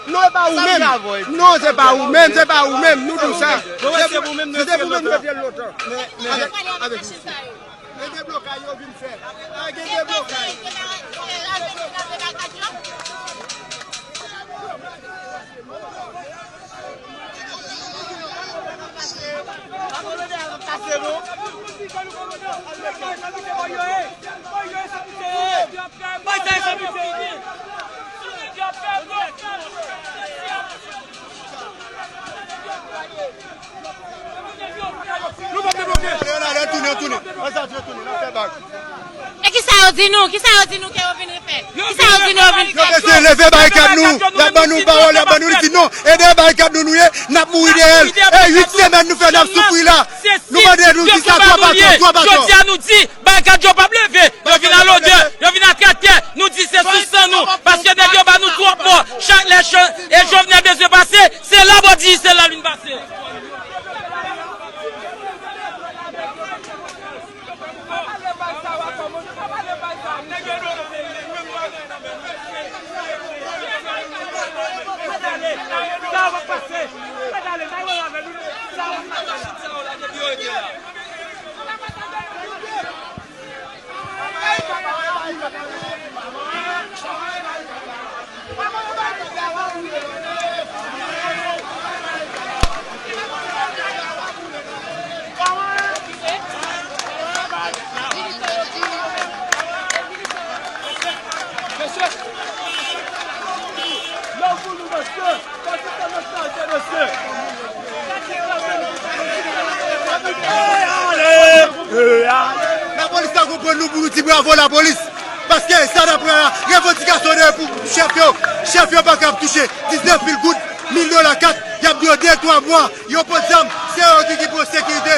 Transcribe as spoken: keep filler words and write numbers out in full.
Non, e pa ou menm. Non, se pa ou menm, se pa ou menm. Nou di w sa. Se pou, se pou menm nou te l lontan. Avèk, avèk misye. E deblokay yo vin fè. E gen deblokay. Nou p ap debloke. Leonardo, tounen, tounen. Anzati, tounen, n ap fè bag. E kisa yo di nou? Kisa yo di nou ke yo vin fè? Kisa yo di nou yo vin fè? Yo bezwen leve barikad nou. Y ap ban nou pawòl, y ap ban nou, nou di non. E dèyè barikad nou nou ye, n ap mouri dèyè l. E uit semèn nou fè n ap soufri la. Nou mande nou kisa, twa pa twa, twa pa twa. Jodi a nou di, barikad yo p ap leve. Yo vin a lodè, yo vin a tratè. Nou di se sou san nou. Paske nèg yo ba nou twòp mò. Chak lè chan-, e Jovenel bezwen pase, se la bòdi, se la l vin pase. Lapolis ta konprann nou pou nou di bravo lapolis. Paske sa n ap pran la, revandikasyon de pou chèf yo. Chèf yo pa kab touche diznèf mil goud, milyon lakat, y ap di yo de twa mwa, yo pot zam, se yo ki, ki pou sekirite.